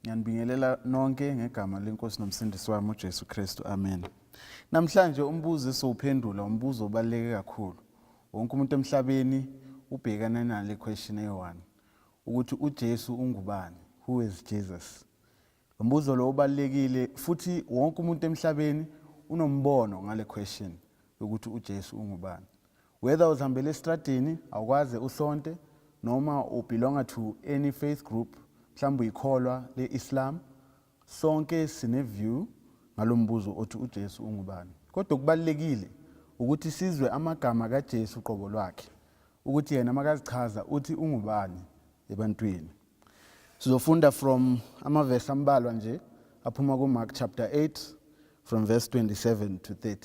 Ngiyanibingelela nonke ngegama leNkosi nomsindisi wami uJesu Kristu. Amen. Namhlanje umbuzo esowuphendula umbuzo obaluleke kakhulu. Wonke umuntu emhlabeni ubhekana nale question eyi-one ukuthi uJesu ungubani? Who is Jesus? Lo mbuzo lo ubalulekile futhi wonke umuntu emhlabeni unombono ngale question yokuthi uJesu ungubani. Whether uzihambela estradini awukwaze usonte noma ubelonga to any faith group, mhlawumbe uyikholwa le-Islam, sonke sine-view ngalo mbuzo othi uJesu ungubani. Kodwa okubalulekile ukuthi sizwe amagama kaJesu qobo lwakhe, ukuthi yena makazichaza uthi ungubani ebantwini. Sizofunda from amavesi ambalwa nje aphuma kuMark chapter 8 from verse 27 to 30.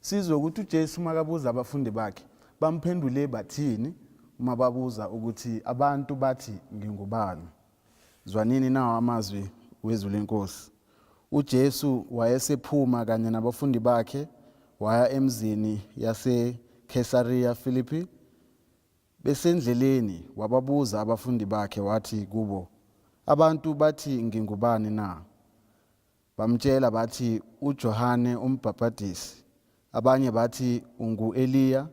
Sizwe ukuthi uJesu makabuza abafundi bakhe bamphendule bathini uma babuza ukuthi abantu bathi ngingubani. Zwanini nawo amazwi wezwi lenkosi. UJesu wayesephuma kanye nabafundi bakhe waya emzini yaseKhesariya Philippi. Besendleleni wababuza abafundi bakhe wathi kubo, Abantu bathi ngingubani na? Bamtshela bathi, uJohane uMbhabhadisi, abanye bathi ungu-Eliya,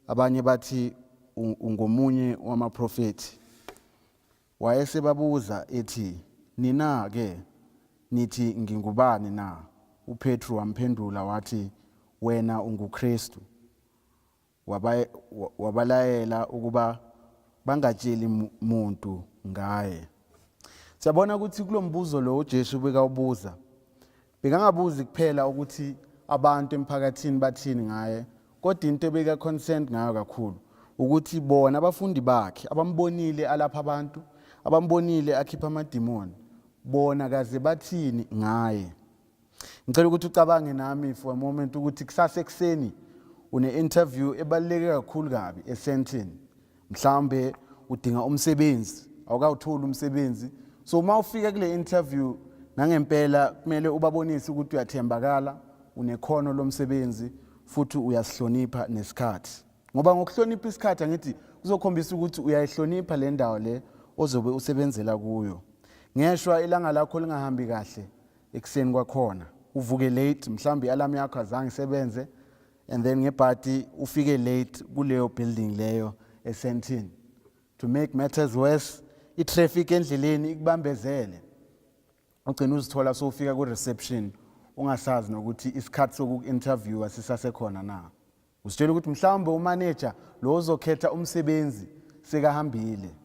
abanye bathi ungomunye wamaprofethi. Wayesebabuza ethi, Nina-ke nithi ngingubani na? UPetru wamphendula wathi, Wena unguKristu. Wabalayela ukuba bangatsheli muntu ngaye. Siyabona ukuthi kulo mbuzo lo uJesu bekawubuza, bekangabuzi kuphela ukuthi abantu emphakathini bathini ngaye, kodwa into ebeka concerned ngayo kakhulu ukuthi bona abafundi bakhe abambonile alapha abantu, abambonile akhipha amadimoni, bona kaze bathini ngaye. Ngicela ukuthi ucabange nami for a moment ukuthi kusasa ekuseni une-interview ebaluleke kakhulu kabi eSandton. Mhlawumbe udinga umsebenzi, awukawutholi umsebenzi. So uma ufika kule interview nangempela kumele ubabonise ukuthi uyathembakala, unekhono lomsebenzi futhi uyasihlonipha nesikhathi. Ngoba ngokuhlonipha isikhathi angithi kuzokhombisa ukuthi uyayihlonipha le ndawo le ozobe usebenzela kuyo. Ngeshwa ilanga lakho lingahambi kahle ekuseni kwakhona uvuke late, mhlawumbe i-alarm yakho azange isebenze, and then ngebhadi ufike late kuleyo building leyo eSandton. To make matters worse, i-traffic endleleni ikubambezele, ugcina uzithola sowufika ku-reception ungasazi nokuthi isikhathi soku-interviewa sisasekhona na. Uzitshela ukuthi mhlawumbe umanager lo ozokhetha umsebenzi sekahambile.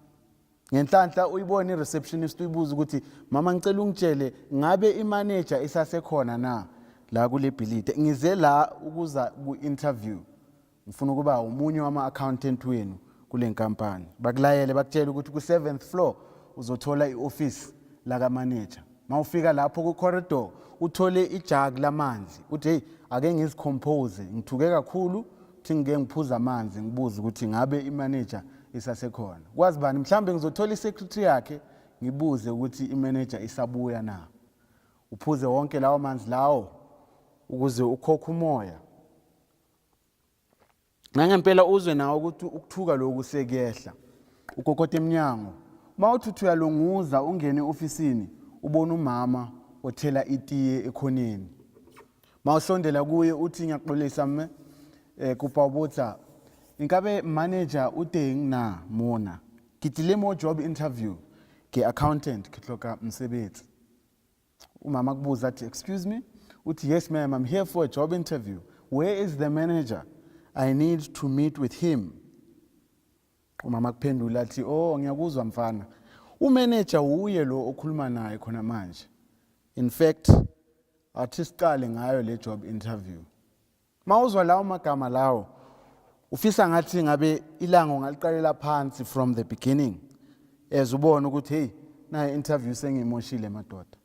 Ngenhlanhla uyibone i-receptionist, uyibuza ukuthi, mama, ngicela ungitshele, ngabe imanager isasekhona na la kule bhilidi? Ngize la ukuza ku-interview, ngifuna ukuba umunye wama-accountant wenu kule nkampani. Bakulayele, bakutshele ukuthi ku-seventh floor uzothola i-office lakamanager. Uma ufika lapho ku-corridor uthole ijagi lamanzi, uthi, hey, ake ngizicompose, ngithuke kakhulu, thi ngike ngiphuze amanzi, ngibuze ukuthi ngabe imanager isasekhona. Kwazi bani, mhlawumbe ngizothola isecretary yakhe, ngibuze ukuthi imanager isabuya na. Uphuze wonke lawo manzi lawo ukuze ukhokhe umoya. Nangempela uzwe nawe ukuthi ukuthuka lokhu sekuyehla. Ukokota emnyango. Uma uthi uyalunguza ungene e-ofisini, ubona umama othela itiye ekhoneni. Mawusondela kuye uthi, ngiyaxolisa mme, kopa ho botsa, inkabe manager o teng na mona? Ke tlile mo job interview, ke accountant, ke hloka mosebetsi. Umama akubuza athi, excuse me? Uthi, yes ma'am, I'm here for a job interview. Where is the manager? I need to meet with him. Umama akuphendula athi, oh, ngiyakuzwa mfana. Umanager uye lo okhuluma naye khona manje. In fact, athi siqale ngayo le job interview. Mawuzwa lawo magama lawo, ufisa ngathi ngabe ilanga ungaliqalela phansi from the beginning, as ubone ukuthi hey, nayi interview sengiyimoshile madoda.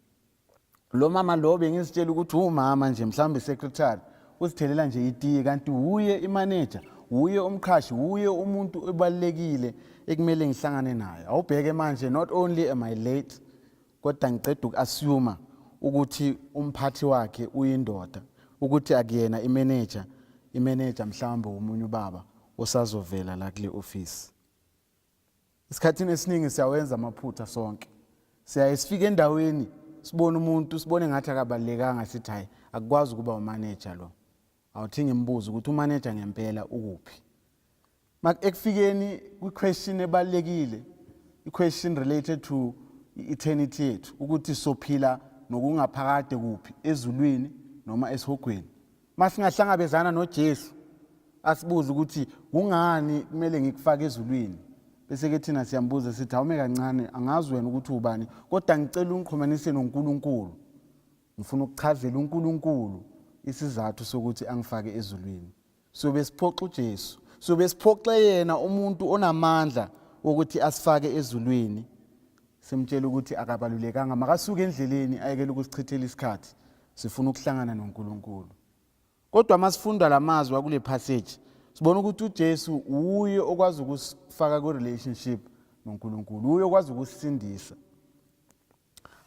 Lo mama lo bengizitshela ukuthi umama nje, mhlawumbe secretary, uzithelela nje itiye, kanti wuye imanager, wuye umqhashi, wuye umuntu obalulekile ekumele ngihlangane naye. Awubheke manje, not only am I late, kodwa ngiceda uku-assume ukuthi umphathi wakhe uyindoda, ukuthi akuyena imanager, imanager mhlawumbe omunye ubaba osazovela la kule office. Esikhathini esiningi siyawenza amaphutha sonke. Siyaye sifike endaweni sibone umuntu, sibone ngathi akabalulekanga, sithi hayi, akukwazi ukuba umanager lo. Awuthi ngimbuze ukuthi umanager ngempela ukuphi. Ekufikeni kwi-question ebalulekile, i-question related to i-eternity yethu, ukuthi sophila nokungaphakade kuphi, ezulwini noma esihogweni. Masingahlangabezana noJesu asibuze ukuthi kungani kumele ngikufake ezulwini, bese ke thina siyambuza sithi, awume kancane, angazi wena ukuthi ubani, kodwa ngicela ungixhumanise noNkulunkulu, ngifuna ukuchazela uNkulunkulu isizathu sokuthi angifake ezulwini. Sobe siphoxa uJesu, sobe siphoxe yena umuntu onamandla wokuthi asifake ezulwini, simtshela ukuthi akabalulekanga, makasuke endleleni ayekele ukusichithela isikhathi, sifuna ukuhlangana noNkulunkulu. Kodwa masifunda lamazwi akule passage, sibona ukuthi uJesu uye okwazi ukusifaka ku relationship noNkulunkulu, uye okwazi ukusisindisa.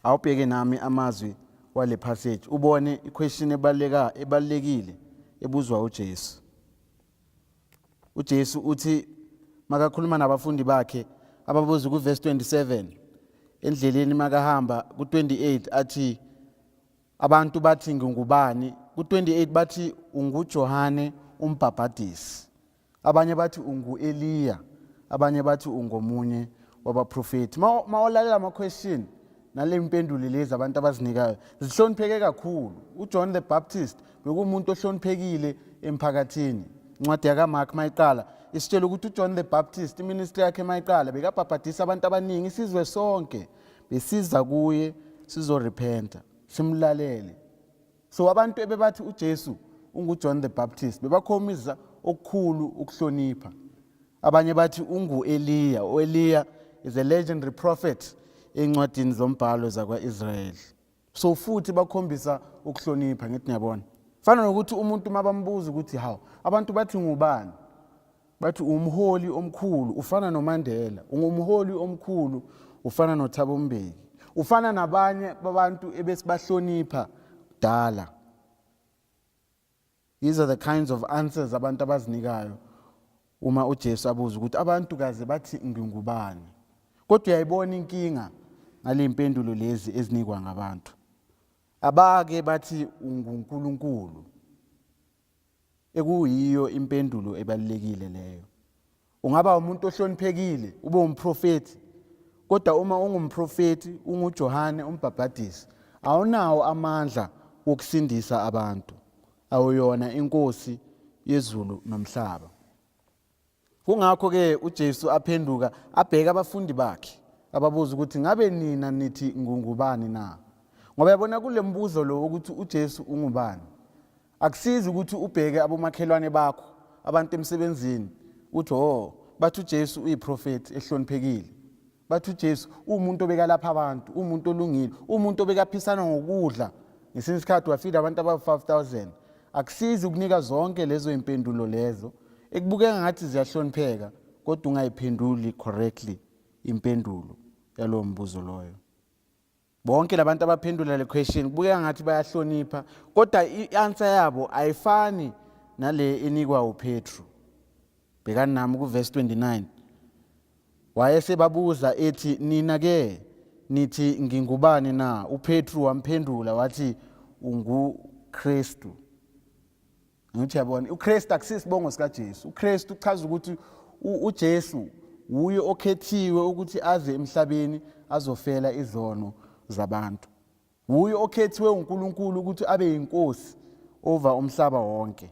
Awubheke nami amazwi wale passage, ubone iquestion ebaluleka ebalulekile ebuzwa uJesu. UJesu uthi makakhuluma nabafundi bakhe, ababuza kuverse 27 endleleni makahamba, ku-28 athi, abantu bathi ngingubani? Ku-28 bathi unguJohane umbhabhadisi, abanye bathi ungu-Eliya, abanye bathi ungomunye wabaprofethi. Ma ulalela ama-question nale mpendulo lezi abantu abazinikayo, zihlonipheke kakhulu. UJohn the Baptist bekuwumuntu ohloniphekile emphakathini. Incwadi yakaMark mayiqala isitshela ukuthi uJohn the Baptist, iministry yakhe mayiqala, bekabhabhadisa abantu abaningi, isizwe sonke besiza kuye sizorepenta, simlalele. So abantu ebebathi uJesu unguJohn the Baptist bebakhombisa okukhulu ukuhlonipha. Abanye bathi ungu-Eliya. U-Eliya is a legendary prophet encwadini zombhalo zakwa-Israyeli, so futhi bakhombisa ukuhlonipha. Ngithi ngiyabona, fana nokuthi umuntu mabambuza ukuthi, hawu, abantu bathi ngubani? Bathi umholi omkhulu, ufana noMandela, ungumholi omkhulu, ufana noThabo Mbeki, ufana nabanye babantu ebesibahlonipha kudala. These are the kinds of answers abantu abazinikayo uma uJesu abuza ukuthi abantu kaze bathi ngingubani. Kodwa uyayibona inkinga ngale impendulo lezi ezinikwa ngabantu, abake bathi unguNkulunkulu, ekuyiyo impendulo ebalulekile leyo. Ungaba umuntu ohloniphekile, ube umprofeti, kodwa uma ungumprofeti, unguJohane umbhabhadisi, awunawo amandla wokusindisa abantu, awuyona inkosi yezulu nomhlaba. Kungakho ke uJesu aphenduka abheka abafundi bakhe, ababuza ukuthi, ngabe nina nithi ngungubani na? Ngoba yabona, kule mbuzo lo ukuthi uJesu ungubani, akusizi ukuthi ubheke abomakhelwane bakho, abantu emsebenzini, uthi, oh, bathi uJesu uyiprofeti ehloniphekile, bathi uJesu uwumuntu obekalapha abantu, umuntu olungile, umuntu obekaphisana ngokudla, ngesinye isikhathi wafida abantu aba-5000. Akusizi ukunika zonke lezo impendulo lezo ekubukeka ngathi ziyahlonipheka, kodwa ungayiphenduli correctly impendulo yalowo mbuzo loyo. Bonke labantu abaphendula le question kubukeka ngathi bayahlonipha, kodwa i-answer yabo ayifani nale enikwa uPetru. Bhekani nami kuverse 29. Wayesebabuza ethi, nina ke nithi ngingubani na? UPetru wamphendula wathi, unguKristu. Ngithi yabona, uKristu akusisibongo sikaJesu. UKristu uchaza ukuthi uJesu wuye okhethiwe ukuthi aze emhlabeni azofela izono zabantu, wuye okhethiwe uNkulunkulu ukuthi abe yinkosi over umhlaba wonke.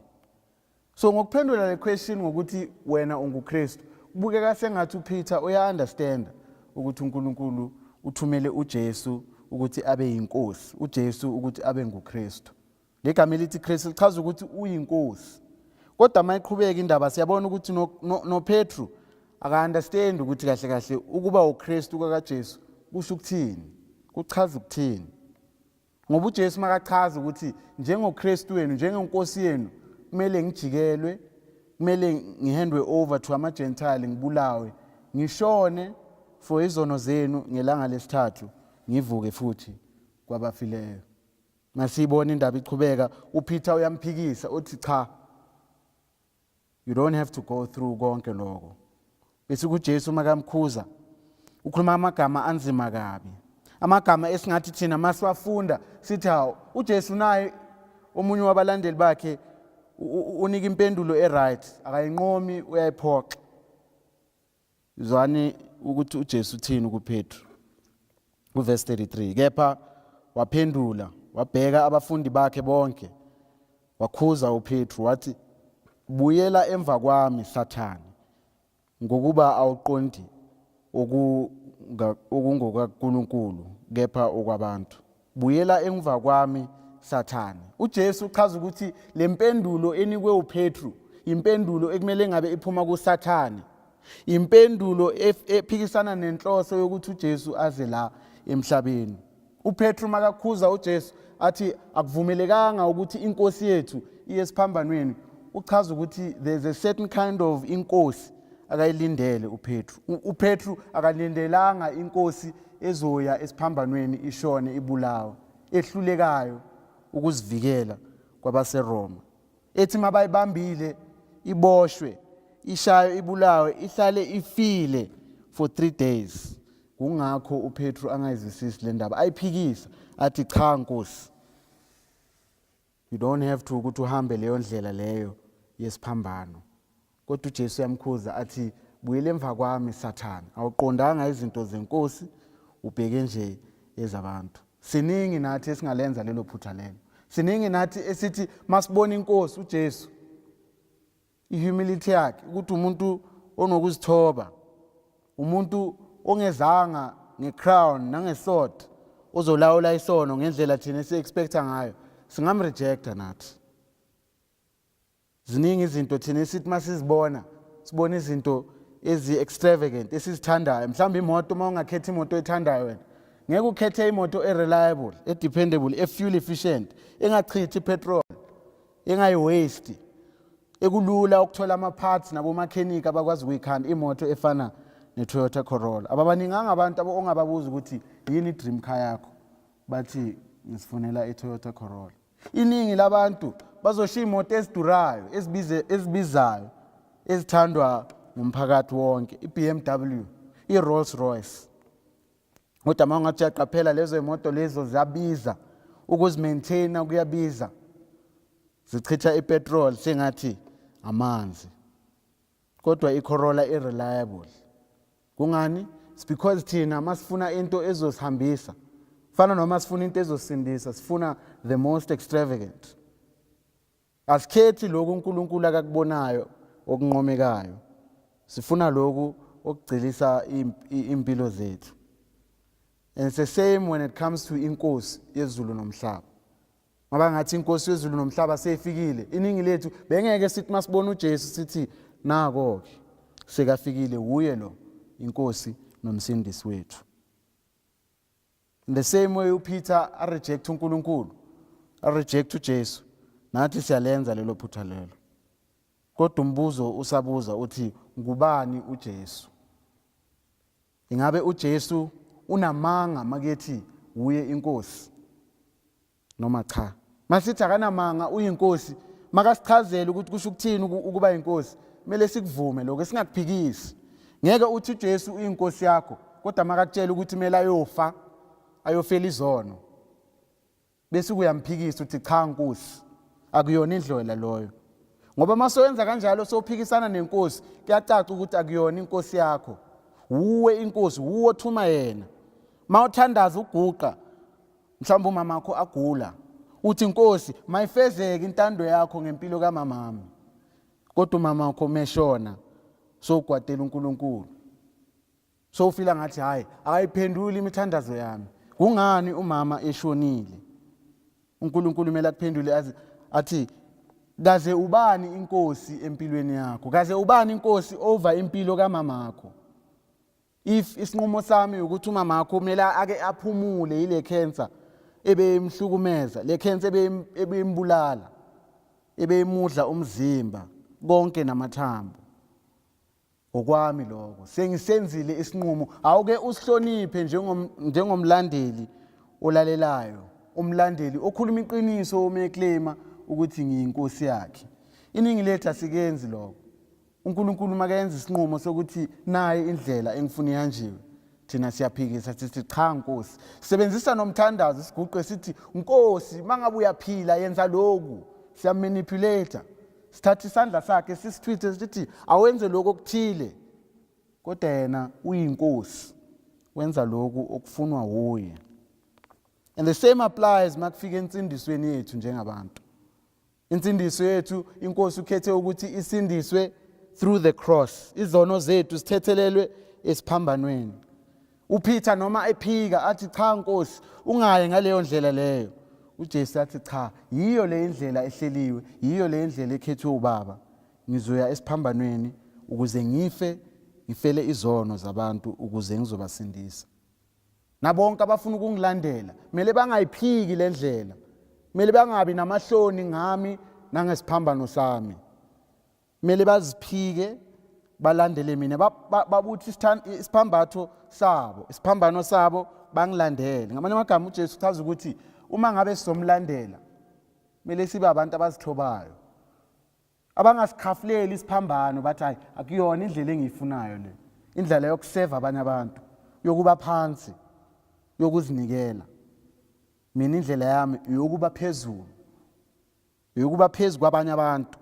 So ngokuphendula le question ngokuthi wena unguKristu, kubukeka sengathi uPeter uya-understand ukuthi uNkulunkulu uthumele uJesu ukuthi abe yinkosi, uJesu ukuthi abe nguKristu. Legama elithi Kristu lichaza ukuthi uyinkosi. Kodwa uma iqhubeka indaba, siyabona ukuthi noPetru aka-understand ukuthi kahle kahle ukuba uKristu kakaJesu kusho ukuthini, kuchaza ukuthini. Ngoba uJesu makachaza ukuthi njengoKristu wenu, njengenkosi yenu, kumele ngijikelwe, kumele ngihandwe over to ama-Gentile, ngibulawe, ngishone for izono zenu, ngelanga lesithathu ngivuke futhi kwabafileyo. Masiyibona indaba ichubeka, uPeter uyamphikisa, uthi cha, you don't have to go through konke lokho. Bese kuJesu makamkhuza ukhuluma amagama anzima kabi. Amagama esingathi thina masiwafunda sithi hawu, uJesu naye omunye wabalandeli bakhe unika impendulo e-right, akayinqomi, uyayiphoxa. Zwane ukuthi uJesu uthini kuPetru. Kuverse 33, kepha waphendula wabheka abafundi bakhe bonke, wakhuza uPetru wathi, buyela emva kwami, Sathane, ngokuba awuqondi okungokaNkulunkulu kepha okwabantu. Buyela emva kwami, Sathane. UJesu uchaza ukuthi le mpendulo enikwe uPetru impendulo ekumele ngabe iphuma kuSathane, impendulo ephikisana nenhloso yokuthi uJesu aze la emhlabeni. UPetru makakhuza uJesu athi akuvumelekanga ukuthi inkosi yethu iye esiphambanweni, uchaza ukuthi there's a certain kind of inkosi akayilindele uPetru. UPetru akalindelanga inkosi ezoya esiphambanweni ishone ibulawa, ehlulekayo ukuzivikela kwabaseRoma, ethi mabayibambile iboshwe, ishayo, ibulawe, ihlale ifile for 3 days. Kungakho uPetru angayizwisisi le ndaba, ayiphikisa athi cha Nkosi, you don't have to ukuthi uhambe leyo ndlela leyo yesiphambano. Kodwa uJesu uyamkhuza athi buyela emva kwami, Sathane, awuqondanga izinto zenkosi, ubheke nje ezabantu. Siningi nathi esingalenza lelo phutha lelo. Siningi nathi esithi masibona inkosi uJesu, ihumility yakhe, ukuthi umuntu onokuzithoba, umuntu ongezanga ngecrown nangesword ozolawula isono ngendlela thina esi-expecta ngayo, singamrejecta nathi. Ziningi izinto thina esithi masizibona, sibona izinto ezi-extravagant esizithandayo. Mhlawumbe imoto, uma ungakhetha imoto oyithandayo wena, ngeke ukhethe imoto e-reliable, e-dependable, e-fuel efficient, engachithi ipetrol, engayi-waste, ekulula ukuthola ama-parts nabomakhenika abakwazi ukuyikhanda, imoto efana ne-Toyota Corolla. Ababaninganga abantu ongababuza ukuthi yini i-dream car yakho, bathi ngisifunela i-Toyota Corolla. Iningi labantu bazoshiya imoto ezidurayo, ezibize, ezibizayo, ezithandwa ngumphakathi wonke, i-BMW, i-Rolls Royce. Kodwa uma ungathi uyaqaphela, lezo imoto lezo ziyabiza ukuzimaintaina, kuyabiza, zichitha ipetrol sengathi amanzi. Kodwa i-Corolla i-reliable. Kungani? It's because thina masifuna into ezosihambisa, fana noma sifuna into ezosindisa, sifuna the most extravagant. Asikhethi lokhu uNkulunkulu akakubonayo okunqomekayo, sifuna lokhu okugcilisa impilo zethu. And it's the same when it comes to inkosi yezulu nomhlaba. Ngoba ngathi inkosi yezulu nomhlaba seyifikile, iningi lethu bengeke sithi masibona uJesu sithi nako-ke sekafikile, wuye lo inkosi nomsindisi wethu. In the same way uPeter areject uNkulunkulu, areject uJesu, nathi siyalenza lelo phutha lelo. Kodwa umbuzo usabuza uthi ngubani uJesu? Ingabe uJesu unamanga makethi wuye inkosi noma cha? Masithi akanamanga, uyinkosi, makasichazele ukuthi kusho ukuthini ukuba inkosi. Kumele sikuvume lokho, singakuphikisi. Ngeke uthi uJesu uyinkosi yakho kodwa makakutshela ukuthi kumele ayofa, ayofela izono, bese uyamphikisa uthi cha nkosi, akuyona indlela loyo. Ngoba uma soyenza kanjalo sophikisana nenkosi, kuyacaca ukuthi akuyona inkosi yakho. Wuwe inkosi, wuwe othuma yena. Uma uthandaza uguqa, mhlawumbe umama wakho agula, uthi nkosi mayifezeke intando yakho ngempilo kamamami, kodwa umama wakho meshona sowugwadela uNkulunkulu, sowufila ngathi hayi, akayiphenduli imithandazo yami, kungani umama eshonile? uNkulunkulu kumele akuphendule azi athi kaze ubani inkosi empilweni yakho, kaze ubani inkosi over impilo kamamakho? If isinqumo sami ukuthi umama wakho kumele ake aphumule yile cancer ebeyimhlukumeza, le cancer ebeyimbulala, ebeyimudla umzimba konke namathambo, ngokwami lokho sengisenzile isinqumo, awuke usihloniphe njengomlandeli olalelayo, umlandeli okhuluma iqiniso uma eclaima ukuthi ngiyinkosi yakhe. Iningi lethu asikenzi lokho. uNkulunkulu makenza isinqumo sokuthi naye indlela engifuna ihanjiwe, Thina siyaphikisa, sithi cha Nkosi. Sebenzisa nomthandazo, siguqe sithi, Nkosi, mangabe uyaphila yenza lokhu. Siyamanipulate, sithatha isandla sakhe sisithwithe, sithi awenze lokhu okuthile, kodwa yena uyinkosi, wenza lokhu okufunwa wuye. And the same applies makufika ensindisweni yethu njengabantu. Insindiso yethu, inkosi ukhethe ukuthi isindiswe through the cross, izono zethu sithethelelwe esiphambanweni. UPeter noma ephika athi, cha Nkosi, ungayi ngaleyo ndlela leyo, uJesu athi, cha, yiyo le indlela ehleliwe, yiyo le indlela ekhethwe ubaba. Ngizoya esiphambanweni ukuze ngife, ngifele izono zabantu ukuze ngizobasindisa. Nabonke abafuna ukungilandela kumele bangayiphiki le ndlela, kumele bangabi namahloni ngami nangesiphambano sami, kumele baziphike balandele mina, babuthi isiphambatho sabo, isiphambano sabo, bangilandele. Ngamanye amagama, uJesu uchaza ukuthi uma ngabe sizomlandela kumele sibe abantu abazithobayo, abangasikhafuleli isiphambano, bathi hayi, akuyona indlela engiyifunayo le, indlela yokuseva abanye abantu, yokuba phansi, yokuzinikela. Mina indlela yami yokuba phezulu, yokuba phezu kwabanye abantu,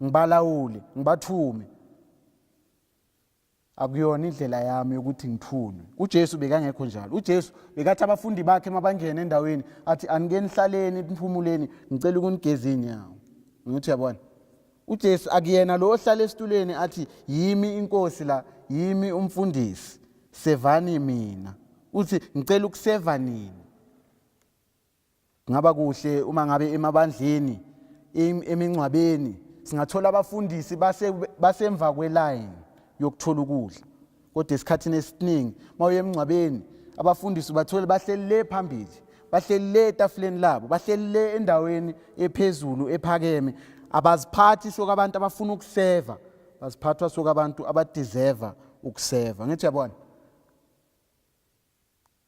ngibalawule, ngibathume. Akuyona indlela yami yokuthi ngithunywe. UJesu bekangekho njalo. UJesu bekathi abafundi bakhe mabangena endaweni athi, anike nihlaleni, niphumuleni, ngicela ukunigeza inyawo. Ngithi uyabona, uJesu akuyena lo ohlala esitulweni athi, yimi inkosi la, yimi umfundisi, sevani mina. Uthi, ngicela ukuseva nini. Kungaba kuhle uma ngabe emabandleni, emingcwabeni, singathola abafundisi basemva kweline yokuthola ukudla, kodwa esikhathini esiningi uma uye emngcwabeni abafundisi ubathole bahleli le phambili, bahleli le etafuleni labo, bahleli le endaweni ephezulu ephakeme. Abaziphathi soke abantu abafuna ukuseva, baziphathwa soke abantu abadeserva ukuseva. Ngithi uyabona,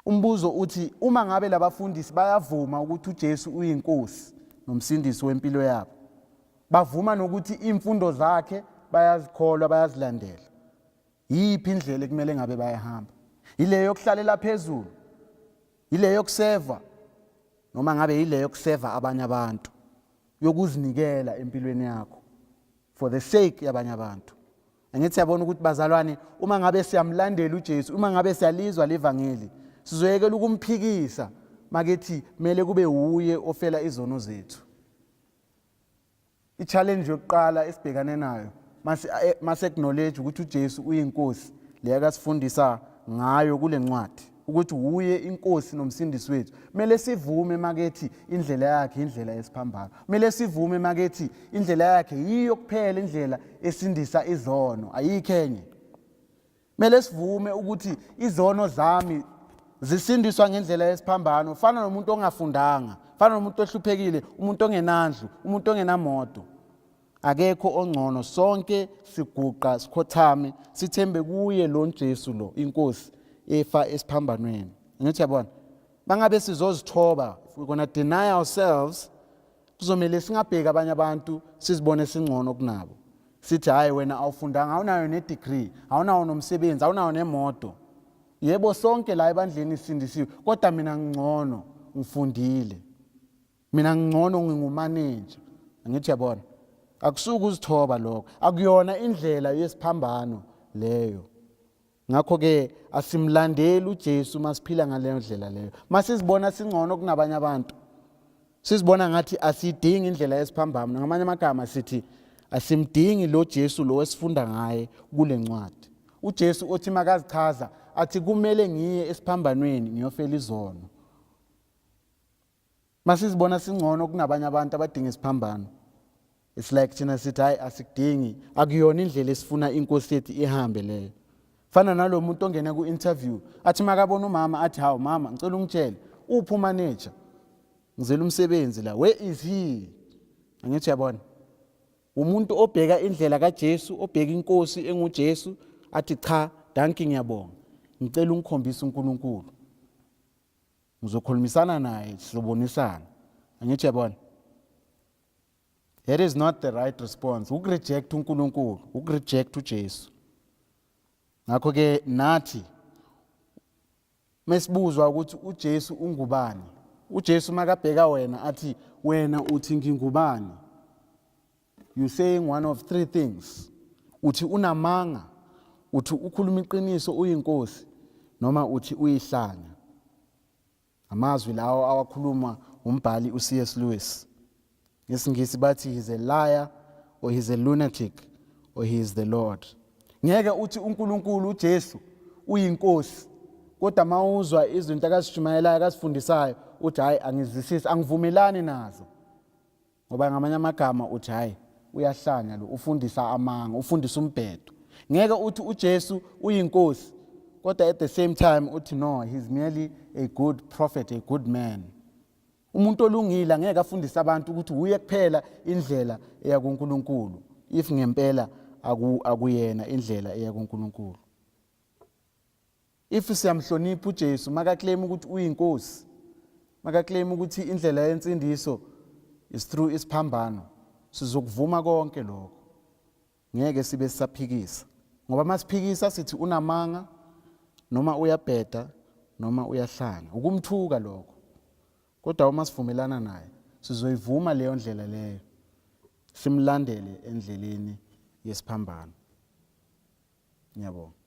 umbuzo uthi, uma ngabe labafundisi bayavuma ukuthi uJesu uyinkosi nomsindisi wempilo yabo, bavuma nokuthi imfundo zakhe bayazikholwa, bayazilandela, yiphi indlela ekumele ngabe bayahamba? Yileyo yokuhlalela phezulu, yileyo yokuseva, noma ngabe yileyo yokuseva abanye abantu, yokuzinikela empilweni yakho for the sake yabanye abantu? Angithi siyabona ukuthi, bazalwane, uma ngabe siyamlandela uJesu, uma ngabe siyalizwa levangeli, sizoyekela ukumphikisa makethi kumele kube uye ofela izono zethu. I-challenge yokuqala esibhekane nayo mase acknowledge ukuthi uJesu uyinkosi leya kasifundisa ngayo kule ncwadi, ukuthi uye inkosi nomsindisi wethu, kumele sivume makethi indlela yakhe indlela yesiphambano, kumele sivume makethi indlela yakhe yiyo kuphela indlela esindisa izono, ayikho enye. Kumele sivume ukuthi izono zami zisindiswa ngendlela yesiphambano. Fana nomuntu ongafundanga, fana nomuntu ohluphekile, umuntu ongenandlu, umuntu ongenamoto, akekho ongcono. Sonke siguqa, sikhothame, sithembe kuye lo Jesu lo, inkosi efa esiphambanweni. Ngithi yabona, bangabe sizozithoba, if we're gonna deny ourselves, kuzomele singabheki abanye abantu sizibone singcono kunabo, sithi hayi, wena awufundanga, awunayo ne-degree, awunawo nomsebenzi, awunawo nemoto. Yebo, sonke la ebandleni sisindisiwe, kodwa mina ngingcono, ngifundile, mina ngingcono, ngingumaneja. Angithi uyabona, akusuke uzithoba lokho, akuyona indlela yesiphambano leyo. Ngakho-ke asimlandeli uJesu masiphila ngaleyo ndlela leyo, masizibona singcono kunabanye abantu, sizibona ngathi asidingi indlela yesiphambano. Ngamanye amagama sithi asimdingi lo Jesu lo esifunda ngaye kule ncwadi, uJesu othi makazichaza athi kumele ngiye esiphambanweni ngiyofela izono. Masizibona singcono kunabanye abantu abadinga isiphambano, it's like thina sithi hayi, asikudingi, akuyona indlela esifuna inkosi yethu ihambe leyo. Fana nalo muntu ongena ku-interview, athi makabona umama athi, hawu mama, ngicela ungitshele, uphi umanager? Ngizela umsebenzi la, where is he? Angithi uyabona, umuntu obheka indlela kaJesu, obheka inkosi enguJesu, athi cha, dankie, ngiyabonga, ngicela ungikhombise uNkulunkulu, ngizokhulumisana naye, sizobonisana. Angithi uyabona, that is not the right response, ukureject uNkulunkulu, ukureject uJesu. Ngakho ke nathi Mesibuzwa ukuthi uJesu ungubani, uJesu makabheka wena athi wena uthi ngingubani? You saying one of three things. Uthi unamanga, uthi ukhuluma iqiniso uyinkosi noma uthi uyihlanya. Amazwi lawo awakhuluma umbhali uC.S. Lewis. NgesiNgisi bathi he's a liar or he's a lunatic or he is the Lord. Ngeke uthi uNkulunkulu uJesu uyinkosi kodwa mawuzwa izinto akazishumayelayo akazifundisayo uthi hayi angizwisisi angivumelani nazo. Ngoba ngamanye amagama uthi hayi uyahlanya lo ufundisa amanga ufundisa umbhedo. Ngeke uthi uJesu uyinkosi kodwa at the same time uthi no he's merely a good prophet a good man. Umuntu olungile angeke afundise abantu ukuthi uye kuphela indlela eya kuNkulunkulu if ngempela aku akuyena indlela eya kuNkulunkulu. If siyamhlonipha uJesu makaclaim ukuthi uyinkosi, makaclaim ukuthi indlela yensindiso is through isiphambano, sizokuvuma konke lokho. Ngeke sibe sisaphikisa. Ngoba masiphikisa sithi unamanga noma uyabheda noma uyahlanya. Ukumthuka lokho. Kodwa uma sivumelana naye sizoyivuma leyo ndlela leyo. Simlandele endleleni yesiphambano. Ngiyabonga.